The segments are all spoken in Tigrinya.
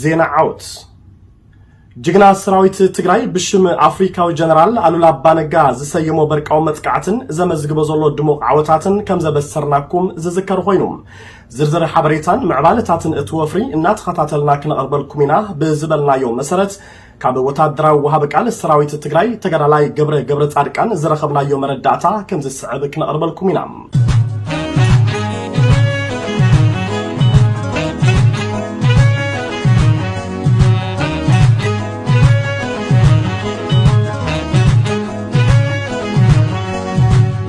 ዜና ዓወት። ጅግና ሰራዊት ትግራይ ብሽም ኣፍሪካዊ ጀነራል ኣሉላ ኣባነጋ ዝሰየሞ በርቃዊ መጥቃዕትን ዘመዝግቦ ዘሎ ድሙቕ ዓወታትን ከም ዘበሰርናኩም ዝዝከር ኮይኑ፣ ዝርዝር ሓበሬታን ምዕባለታትን እቲ ወፍሪ እናተኸታተልና ክነቕርበልኩም ኢና ብዝበልናዮ መሰረት፣ ካብ ወታደራዊ ወሃቢ ቃል ሰራዊት ትግራይ ተጋዳላይ ገብረ ገብረ ጻድቃን ዝረኸብናዮ መረዳእታ ከም ዝስዕብ ክነቕርበልኩም ኢና።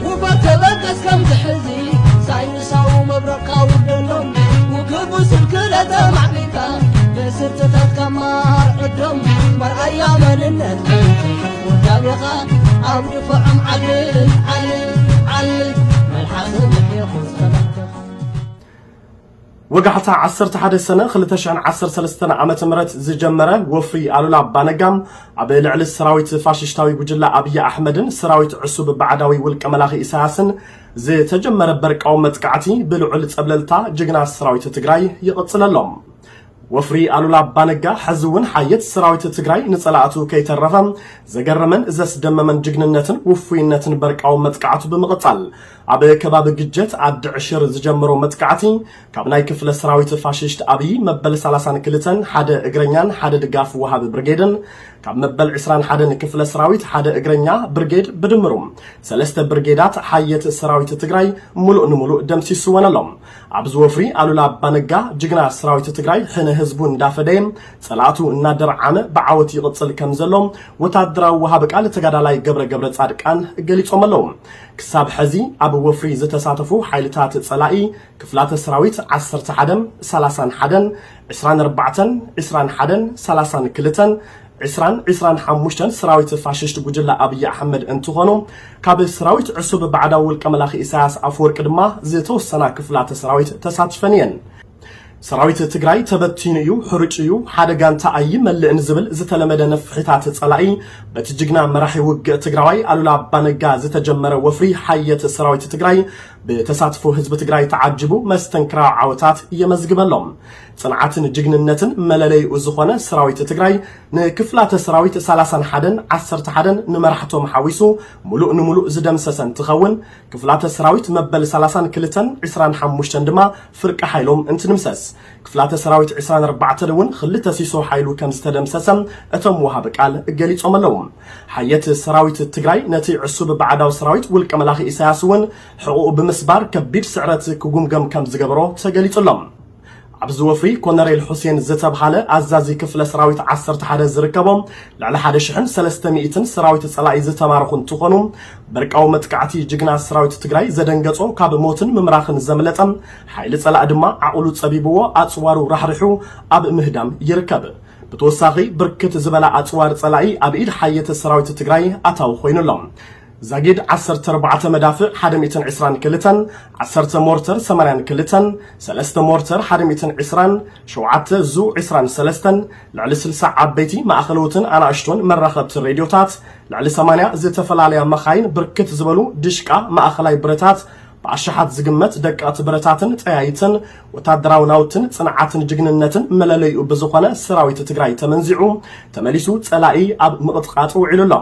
ውበት ተበገስ ከም ትሕዚ ሳይንሳዊ መብረቕካ ውደሎም። ውግእ ብስልክለ ተማዕቢልካ ብስርትታት ከማር ዕዶም። መርኣያ መንነት ውዳቤኻ ኣብ ድፋዖም ዓሊ፣ ዓሊ፣ ዓሊ። መልሓስ ምሒኹ ጸላእትኻ። ወጋሕታ ዓሰርተ ሓደ ሰነ ክልተ ሽሕን ዓሰርተ ሰለስተን ዓመተ ምህረት ዝጀመረ ወፍሪ ኣሉላ ኣባነጋ፣ ኣብ ልዕሊ ሰራዊት ፋሽስታዊ ጉጅለ ኣብይ ኣሕመድን ሰራዊት ዕሱብ ባዕዳዊ ውልቀ መላኺ ኢሳያስን ዝተጀመረ በርቃዊ መጥቃዕቲ ብልዑል ጸብለልታ ጅግና ሰራዊት ትግራይ ይቕጽል ኣሎ። ወፍሪ ኣሉላ ኣባነጋ ሕዚ እውን ሓየት ሰራዊት ትግራይ ንጸላእቱ ከይተረፈ ዘገረመን ዘስደመመን ጅግንነትን ውፉይነትን በርቃዊ መጥቃዕቱ ብምቕጻል፣ ኣብ ከባቢ ግጀት ዓዲ ዕሽር ዝጀመሮ መጥቃዕቲ፣ ካብ ናይ ክፍለ ሰራዊት ፋሽስት ኣብይ መበል ሰላሳን ክልተን ሓደ እግረኛን ሓደ ድጋፍ ወሃቢ ብርጌድን፣ ካብ መበል ዕስራን ሓደን ክፍለ ሰራዊት ሓደ እግረኛ ብርጌድ ብድምሩ ሰለስተ ብርጌዳት ሓየት ሰራዊት ትግራይ ሙሉእ ንሙሉእ ደምሲስወን ኣሎ። ኣብዚ ወፍሪ ኣሉላ ኣባነጋ ጅግና ሰራዊት ትግራይ ሕነ ህዝቡ እንዳፈደየ ጸላእቱ እናደርዓመ ብዓወት ይቕጽል ከም ዘሎ ወታደራዊ ወሃቢ ቃል ተጋዳላይ ገብረ ገብረ ጻድቃን ገሊጾም ኣለዉ። ክሳብ ሕዚ ኣብ ወፍሪ ዝተሳተፉ ሓይልታት ጸላኢ ክፍላተ ሰራዊት ዓሰርተ ሓደን ሰላሳን ሓደን፣ ዕስራን ኣርባዕተን፣ ዕስራን ሓደን፣ ሰላሳን ክልተን፣ ዕስራን፣ ዕስራን ሓሙሽተን ሰራዊት ፋሽስት ጉጅለ ኣብይ ኣሕመድ እንትኾኑ፣ ካብ ሰራዊት ዕሱብ ባዕዳዊ ውልቀ መላኺ ኢሳያስ ኣፈወርቂ ድማ ዝተወሰና ክፍላተ ሰራዊት ተሳቲፈን እየን። ሰራዊት ትግራይ ተበቲኑ እዩ፣ ሕሩጭ እዩ፣ ሓደ ጋንታ ኣይመልእን ዝብል ዝተለመደ ነፍሒታት ጸላኢ፣ በቲ ጅግና መራሒ ውግእ ትግራዋይ ኣሉላ ኣባነጋ ዝተጀመረ ወፍሪ ሓየት ሰራዊት ትግራይ ብተሳትፎ ህዝቢ ትግራይ ተዓጅቡ መስተንክራዊ ዓወታት የመዝግበሎም። ጽንዓትን ጅግንነትን መለለይኡ ዝኾነ ሰራዊት ትግራይ ንክፍላተ ሰራዊት ሰላሳን ሓደን ዓሰርተ ሓደን ንመራሕቶም ሓዊሱ ሙሉእ ንሙሉእ ዝደምሰሰ እንትኸውን፣ ክፍላተ ሰራዊት መበል ሰላሳን ክልተን ዕስራን ሓሙሽተን ድማ ፍርቂ ሓይሎም እንትድምሰስ፣ ክፍላተ ሰራዊት ዕስራን ኣርባዕተን እውን ክልተ ሲሶ ሓይሉ ከም ዝተደምሰሰ እቶም ወሃቢ ቃል ገሊጾም ኣለዉ። ሓየት ሰራዊት ትግራይ ነቲ ዕሱብ ባዕዳዊ ሰራዊት ውልቀ መላኺ ኢሳያስ እውን ሕቑኡ ብምስባር ከቢድ ስዕረት ክጉምገም ከም ዝገበሮ ተገሊጹ ኣሎ። ኣብዚ ወፍሪ ኮነሬል ሑሴን ዝተብሃለ ኣዛዚ ክፍለ ሰራዊት ዓሰርተ ሓደ ዝርከቦ ልዕሊ ሓደ ሽሕን ሰለስተ ሚእትን ሰራዊት ጸላኢ ዝተማረኹ እንትኾኑ፣ በርቃዊ መጥቃዕቲ ጅግና ሰራዊት ትግራይ ዘደንገጾ ካብ ሞትን ምምራኽን ዘምለጠ፣ ሓይሊ ጸላኢ ድማ ዓቕሉ ጸቢብዎ ኣጽዋሩ ራሕሪሑ ኣብ ምህዳም ይርከብ። ብተወሳኺ ብርክት ዝበላ ኣጽዋር ጸላኢ ኣብ ኢድ ሓየተ ሰራዊት ትግራይ ኣታዊ ኮይኑ ኣሎ። ዛጊድ ዓሰርተ ኣርባዕተ መዳፍዕ ሓደ ሚእትን ዕስራን ክልተን፣ ዓሰርተ ሞርተር ሰማንያን ክልተን፣ ሰለስተ ሞርተር ሓደ ሚእትን ዕስራን፣ ሸውዓተ ዙ ዕስራን ሰለስተን፣ ልዕሊ ስልሳ ዓበይቲ ማእኸለዎትን ኣናእሽቶን መራኸብቲ ሬድዮታት፣ ልዕሊ ሰማንያ ዝተፈላለያ መኻይን፣ ብርክት ዝበሉ ድሽቃ፣ ማእኸላይ ብረታት፣ ብኣሽሓት ዝግመት ደቀቕቲ ብረታትን ጠያይትን፣ ወታደራዊ ናውትን ጽንዓትን ጅግንነትን መለለይኡ ብዝኾነ ሰራዊት ትግራይ ተመንዚዑ፣ ተመሊሱ ጸላኢ ኣብ ምቕጥቃጥ ውዒሉ ኣሎ።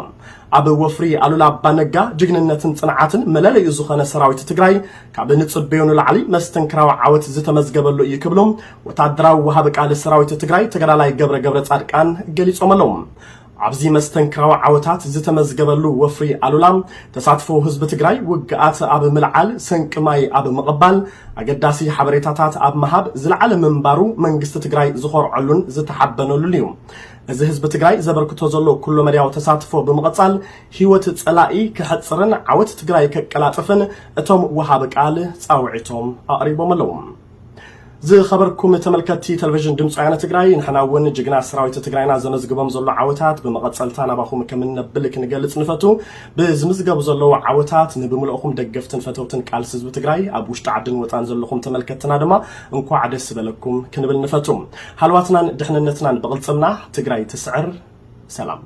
ኣብ ወፍሪ ኣሉላ ኣባ ነጋ ጅግንነትን ጽንዓትን መለለይኡ ዝኾነ ሰራዊት ትግራይ ካብ ንጽበዮ ንላዕሊ መስተንክራዊ ዓወት ዝተመዝገበሉ እዩ ክብሉ ወታደራዊ ወሃቢ ቃል ሰራዊት ትግራይ ተጋዳላይ ገብረ ገብረ ጻድቃን ገሊጾም ኣለዉ። ኣብዚ መስተንክራዊ ዓወታት ዝተመዝገበሉ ወፍሪ ኣሉላ፣ ተሳትፎ ህዝቢ ትግራይ ውግኣት ኣብ ምልዓል፣ ሰንቂ ማይ ኣብ ምቕባል፣ ኣገዳሲ ሓበሬታታት ኣብ ምሃብ ዝለዓለ ምንባሩ መንግስቲ ትግራይ ዝኾርዐሉን ዝተሓበነሉን እዩ። እዚ ህዝቢ ትግራይ ዘበርክቶ ዘሎ ኩሎ መዳያዊ ተሳትፎ ብምቕጻል፣ ህይወት ጸላኢ ከሕጽርን ዓወት ትግራይ ከቀላጥፍን እቶም ወሃቢ ቃል ጻውዒቶም ኣቕሪቦም ኣለዉ። ዝኸበርኩም ተመልከትቲ ቴሌቪዥን ድምፂ ወያነ ትግራይ፣ ንሕና እውን ጅግና ሰራዊት ትግራይና ዘመዝግቦም ዘሎ ዓወታት ብመቐጸልታ ናባኹም ከም እነብል ክንገልጽ ንፈቱ። ብዝምዝገቡ ዘለዉ ዓወታት ንብምልኦኹም ደገፍትን ፈተውትን ቃልሲ ህዝቢ ትግራይ ኣብ ውሽጢ ዓድን ወፃን ዘለኹም ተመልከትትና ድማ እንኳዕ ደስ በለኩም ክንብል ንፈቱ። ሃልዋትናን ድሕንነትናን ብቕልጽምና። ትግራይ ትስዕር። ሰላም።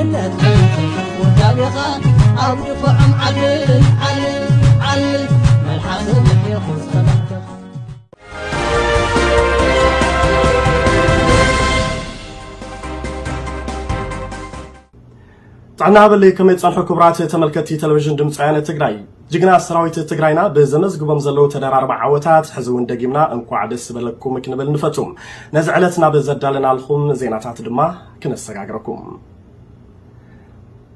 እምነትካ ውዳቤኻ ኣብ ድፋዖም ዓልል ዓልል ዓልል መልሓሰ ምሒኹ ሰላምታኻ። ጥዕና በለይ፣ ከመይ ጸንሑ ክቡራት ተመልከትቲ ቴሌቪዥን ድምፂ ወያነ ትግራይ? ጅግና ሰራዊት ትግራይና ብዘመዝግቦም ዘለዉ ተደራርባ ዓወታት ሕዚ እውን ደጊምና እንኳዕ ደስ በለኩም ክንብል ንፈቱ። ነዚ ዕለት ናብ ዘዳለናልኩም ዜናታት ድማ ክነሰጋግረኩም።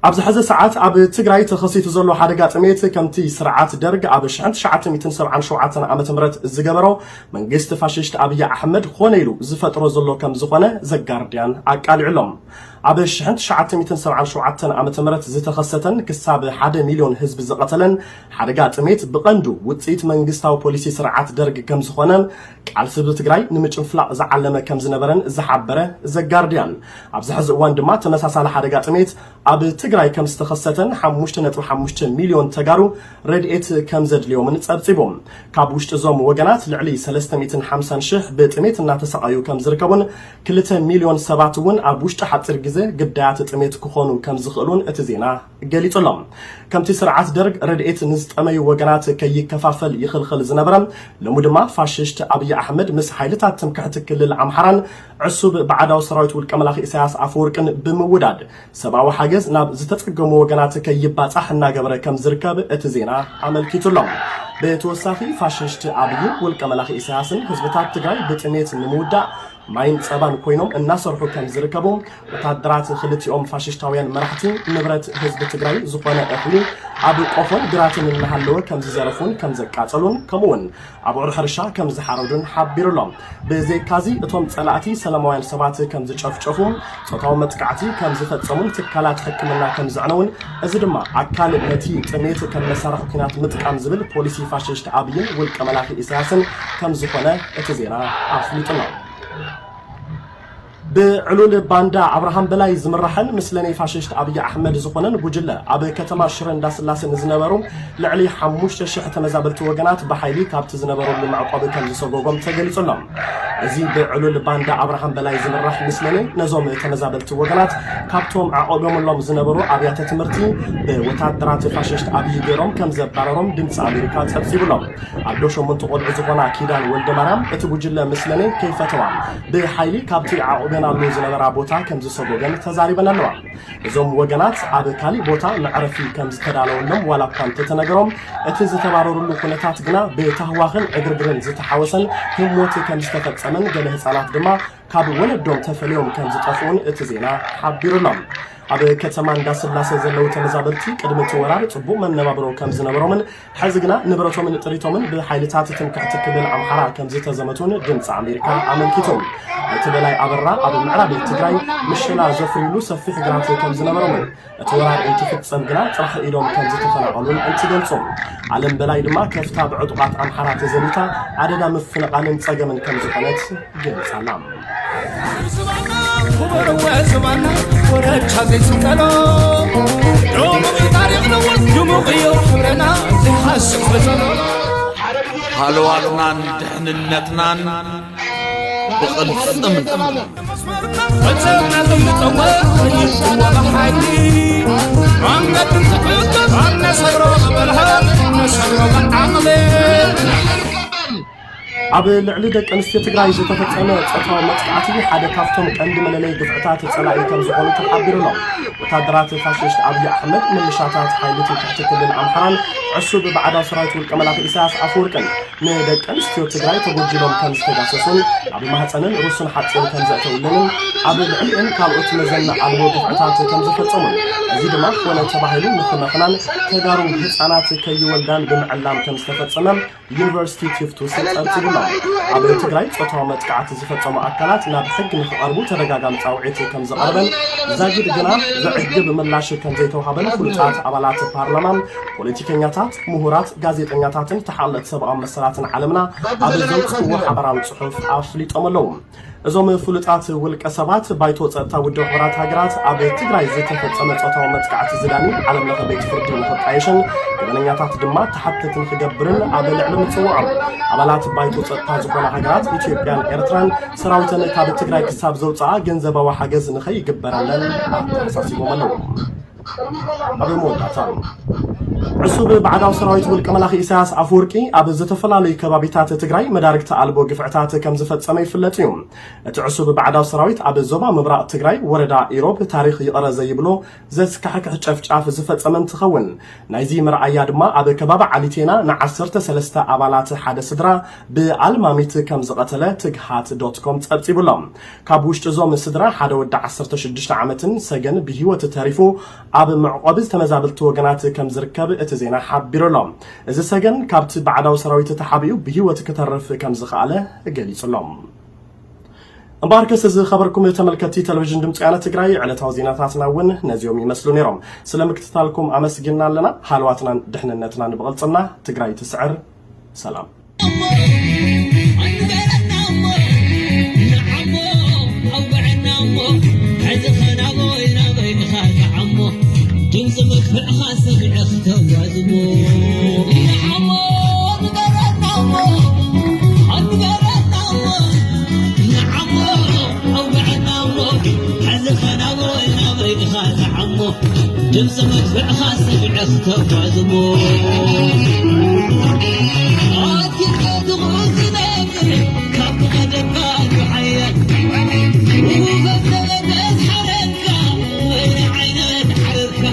ኣብዚ ሕዚ ሰዓት ኣብ ትግራይ ተኸሲቱ ዘሎ ሓደጋ ጥሜት ከምቲ ስርዓት ደርግ ኣብ ሽሕን ትሽዓተ ሚእትን ሰብዓን ሸውዓተን ዓመተ ምህረት ዝገበሮ መንግስቲ ፋሽስት ኣብይ ኣሕመድ ኮነ ኢሉ ዝፈጥሮ ዘሎ ከም ዝኾነ ዘጋርድያን ኣቃሊዑ ኣሎ። ኣብ ሽሕን ትሽዓተ ሚእትን ሰብዓን ሸውዓተን ዓመተ ምህረት ዝተኸሰተን ክሳብ ሓደ ሚልዮን ህዝቢ ዝቐተለን ሓደጋ ጥሜት ብቐንዱ ውፅኢት መንግስታዊ ፖሊሲ ስርዓት ደርግ ከም ዝኾነን ቃልሲ ህዝቢ ትግራይ ንምጭንፍላቕ ዝዓለመ ከም ዝነበረን ዝሓበረ ዘጋርድያን፣ ኣብዚ ሕዚ እዋን ድማ ተመሳሳሊ ሓደጋ ጥሜት ኣብ ትግራይ ከም ዝተኸሰተን ሓሙሽተ ነጥቢ ሓሙሽተ ሚልዮን ተጋሩ ረድኤት ከም ዘድልዮምን ጸብጺቡ። ካብ ውሽጢ እዞም ወገናት ልዕሊ ሰለስተ ሚእትን ሓምሳን ሽሕ ብጥሜት እናተሰቓዩ ከም ዝርከቡን ክልተ ሚልዮን ሰባት እውን ኣብ ውሽጢ ሓጺር ግዜ ግዳያት ጥሜት ክኾኑ ከም ዝኽእሉን እቲ ዜና ገሊጹ ኣሎ። ከምቲ ስርዓት ደርግ ረድኤት ንዝጠመዩ ወገናት ከይከፋፈል ይኽልኽል ዝነበረ፣ ሎሚ ድማ ፋሽስት ኣብይ ኣሕመድ ምስ ሓይልታት ትምክሕቲ ክልል ኣምሓራን ዕሱብ ባዕዳዊ ሰራዊት ውልቀ መላኺ ኢሳያስ ኣፈወርቅን ብምውዳድ ሰብኣዊ ሓገዝ ናብ ዝተጸገሙ ወገናት ከይባጻሕ እናገበረ ከም ዝርከብ እቲ ዜና ኣመልኪቱ ኣሎ። ብተወሳኺ ፋሽስት ኣብይን ውልቀ መላኺ ኢሳያስን ህዝብታት ትግራይ ብጥሜት ንምውዳእ ማይን ጸባን ኮይኖም እናሰርሑ ከም ዝርከቡ፣ ወታደራት ክልቲኦም ፋሽስታውያን መራሕቲ ንብረት ህዝቢ ትግራይ ዝኾነ እኽሊ ኣብ ቆፎን ግራትን እናሃለወ ከም ዝዘረፉን ከም ዘቃጸሉን፣ ከምኡውን ኣብዑር ሕርሻ ከም ዝሓረዱን ሓቢሩ ኣሎ። ብዘይካዚ እቶም ጸላእቲ ሰላማውያን ሰባት ከም ዝጨፍጨፉ፣ ጾታዊ መጥቃዕቲ ከም ዝፈጸሙን ትካላት ሕክምና ከም ዘዕነውን፣ እዚ ድማ ኣካል ነቲ ጥሜት ከም መሳርሒ ኲናት ምጥቃም ዝብል ፖሊሲ ፋሽስት ኣብይን ውልቀ መላኺ ኢሳያስን ከም ዝኾነ እቲ ዜና ኣፍሊጡ ኣሎ። ብዕሉል ባንዳ ኣብርሃም በላይ ዝምራሕን ምስለኔ ፋሽስት ኣብይ ኣሕመድ ዝኾነን ጉጅለ ኣብ ከተማ ሽረ እንዳስላሴ ንዝነበሩ ልዕሊ ሓሙሽተ ሽሕ ተመዛበልቲ ወገናት ብሓይሊ ካብቲ ዝነበሩሉ መዕቆቢ ከም ዝሰጎጎም ተገሊጹ ኣሎ። እዚ ብዕሉል ባንዳ ኣብርሃም በላይ ዝምራሕ ምስለኔ ነዞም ተመዛበልቲ ወገናት ካብቶም ኣዕቆቦምሎም ዝነበሩ ኣብያተ ትምህርቲ ብወታደራት ፋሽስት ኣብይ ገይሮም ከም ዘባረሮም ድምፂ ኣሜሪካ ጸብጺቡ ኣሎ። ኣዶ ሸሞንተ ቆልዑ ዝኾና ኪዳን ወልደ ማርያም እቲ ጉጅለ ምስለኔ ከይፈተዋ ብሓይሊ ካብቲ ዓቑበናሉ ዝነበራ ቦታ ከም ዝሰጎገን ተዛሪበን ኣለዋ። እዞም ወገናት ኣብ ካሊእ ቦታ መዕረፊ ከም ዝተዳለወሎም ዋላ እኳ እንተተነገሮም፣ እቲ ዝተባረሩሉ ኩነታት ግና ብታህዋኽን ዕግርግርን ዝተሓወሰን ህሞት ከም ዝተፈጸመን ገለ ህጻናት ድማ ካብ ወለዶም ተፈልዮም ከም ዝጠፍኡን እቲ ዜና ሓቢሩ ኣሎ። ኣብ ከተማ እንዳስላሴ ዘለዉ ተመዛበልቲ ቅድሚ እቲ ወራር ጽቡቕ መነባብሮ ከም ዝነበሮምን ሕዚ ግና ንብረቶምን ጥሪቶምን ብሓይልታት ትምክሕቲ ክልል ኣምሓራ ከም ዝተዘመቱን ድምፂ ኣሜሪካ ኣመልኪቱ። እቲ በላይ ኣበራ ኣብ ምዕራብ ትግራይ ምሸላ ዘፍርዩሉ ሰፊሕ ግራት ከም ዝነበሮምን እቲ ወራር እንትፍጸም ግና ጥራሕ ኢዶም ከም ዝተፈናቐሉን እንትገልጹ፣ ኣለም በላይ ድማ ከፍታ ብዕጡቓት ኣምሓራ ተዘሚታ ኣደዳ ምፍንቓልን ጸገምን ከም ዝኾነት ገሊጻ ኣላ። ዝባና ክቡር እወ ዝባና ወረቻ ዘይስንቀሎ ድሙቕ እዩ ታሪኽና ድሙቕ እዩ ሕብረና ዘይሃስስ በዘሎ ሃለዋትናን ድሕንነትናን ብቕልጽም ኣብ ልዕሊ ደቂ ኣንስትዮ ትግራይ ዝተፈጸመ ጾታዊ መጥቃዕቲ ሓደ ካብቶም ቀንዲ መለለይ ግፍዕታት ጸላኢ ከም ዝኾኑ ተሓቢሩ ኣሎ። ወታደራት ፋሽስት ኣብይ ኣሕመድ፣ ምልሻታት ሓይሊ ትምክሕቲ ክልል ኣምሓራን ዕሱብ ባዕዳዊ ሰራዊት ውልቀ መላኺ ኢሳያስ ኣፈወርቅን ንደቂ ኣንስትዮ ትግራይ ተጎጂሎም ከም ዝተጋሰሱን ናብ ማህፀንን ሩስን ሓፂን ከም ዘእተውለንን ኣብ ልዕሊእን ካልኦት መዘና ኣልቦ ግፍዕታት ከም ዝፈጸሙን፣ እዚ ድማ ኮነ ተባሂሉ ንክመኽናን ተጋሩ ህፃናት ከይወልዳን ብምዕላም ከም ዝተፈጸመ ዩኒቨርሲቲ ቲፍቱስ ጸብጺቡና። ኣብ ትግራይ ጾታዊ መጥቃዕቲ ዝፈጸሙ ኣካላት ናብ ሕግ ንክቐርቡ ተደጋጋሚ ጻውዒት ከም ዝቐረበን፣ ዛጊድ ግና ዘዕግብ ምላሽ ከም ዘይተዋሃበን ፍሉጣት ኣባላት ፓርላማ፣ ፖለቲከኛታት፣ ምሁራት፣ ጋዜጠኛታትን ተሓለቕቲ ሰብኣዊ መሰላትን ዓለምና ኣብ ዘውፅእዎ ሓበራዊ ጽሑፍ ኣፍሊጦም ኣለዉ። እዞም ፍሉጣት ውልቀ ሰባት፣ ባይቶ ጸጥታ ውድብ ሕቡራት ሃገራት ኣብ ትግራይ ዝተፈጸመ ጾታዊ መጥቃዕቲ ዝዳኒ ዓለም ለኸ ቤት ፍርዲ ንኽጣየሽን ገበነኛታት ድማ ተሓተቲ ንኽገብርን ኣብ ልዕሊ ምጽውዖም፣ ኣባላት ባይቶ ጸጥታ ዝኾና ሃገራት ኢትዮጵያን ኤርትራን ሰራዊተን ካብ ትግራይ ክሳብ ዘውፅኣ ገንዘባዊ ሓገዝ ንኸይግበረለን ኣተሓሳሲቦም ኣለዉ። ኣብ መወዳእታ፣ ዕሱብ ባዕዳዊ ሰራዊት ውልቀ መላኺ ኢሳያስ ኣፈወርቂ ኣብ ዝተፈላለዩ ከባቢታት ትግራይ መዳርግቲ ኣልቦ ግፍዕታት ከም ዝፈጸመ ይፍለጥ እዩ። እቲ ዕሱብ ባዕዳዊ ሰራዊት ኣብ ዞባ ምብራቕ ትግራይ ወረዳ ኢሮብ ታሪኽ ይቕረ ዘይብሎ ዘስካሕክሕ ጨፍጫፍ ዝፈጸመ እንትኸውን፣ ናይዚ መርኣያ ድማ ኣብ ከባቢ ዓሊቴና ንዓሰርተ ሰለስተ ኣባላት ሓደ ስድራ ብኣልማሚት ከም ዝቐተለ ትግሃት ዶት ኮም ጸብጺቡ ኣሎ። ካብ ውሽጢ እዞም ስድራ ሓደ ወዲ ዓሰርተ ሽዱሽተ ዓመትን ሰገን ብህይወት ተሪፉ ኣብ መዕቆቢ ዝተመዛበልቲ ወገናት ከም ዝርከብ እቲ ዜና ሓቢሩ ኣሎ። እዚ ሰገን ካብቲ ባዕዳዊ ሰራዊት ተሓቢኡ ብህይወት ክተርፍ ከም ዝኸኣለ ገሊጹ ኣሎ። እምበኣርከስ ዝኸበርኩም ተመልከትቲ ቴሌቪዥን ድምፂ ወያነ ትግራይ፣ ዕለታዊ ዜናታትና እውን ነዚኦም ይመስሉ ነይሮም። ስለ ምክትታልኩም ኣመስጊንና ኣለና። ሃለዋትናን ድሕንነትናን ብቕልፅምና። ትግራይ ትስዕር። ሰላም። ድምፂ መድፍዕኻ ሰሚዐ ክተጓዝሞ። ንዓሞ ንገረና እሞ፣ ንገረና እሞ፣ ንዓሞ ኣውግዐና እሞ፣ ሕዚ ኸ ናበይ ናበይ ኢኻ ትዓሞ? ድምፂ መድፍዕኻ ሰሚዐ ክተጓዝሞ። ኣኪልካ ትኹን ዝነብር ካብ ቀደምካ ዝሓየል፣ ውፈት ተበገስ ሓረንካ ወይኒ ዓይነት ሓረርካ።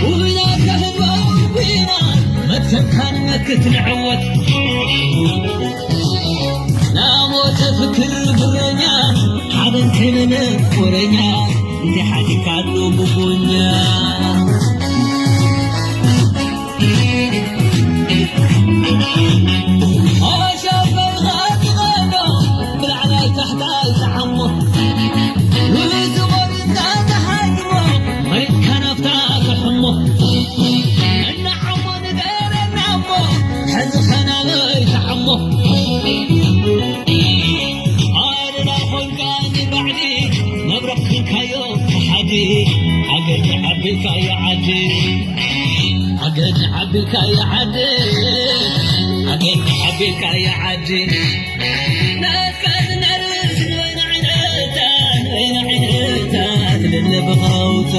ውብና ከህባው ቢና መትከልካን መክት ንዕወት። ናሞተ ፍክር ብረኛ ሓበን ከይበለ ወረኛ እንተ ሓዲካሉ ብጎኛ። ኦሸበልኻ ትቐዶ ብላዕላይ ታሕታይ ተዓሞ። ንዝቖርጣ ተሃድሞ ወይ ከናፍታ ተሕሞ። እናዓሞ ንገረና እሞ፣ ሕዚ ኸናበይ ተዓሞ። ኣደዳ ኾንካ ንባዕዲ፣ መብረቕ ኾንካዮ ሓዲ። ኣገዲ ዓቢልካዮ ዓዲ፣ ኣገዲ ዓቢልካዮ ዓዲ፣ ኣገዲ ዓቢልካዮ ዓዲ። ናትካ ዝነርስ ወይኒ ዓይነታት፣ ወይኒ ዓይነታት ልለ ብኸውታ።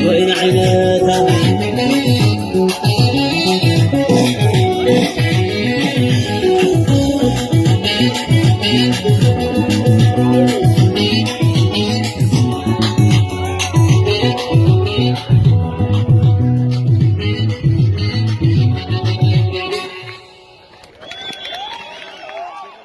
ወይን ዓይነ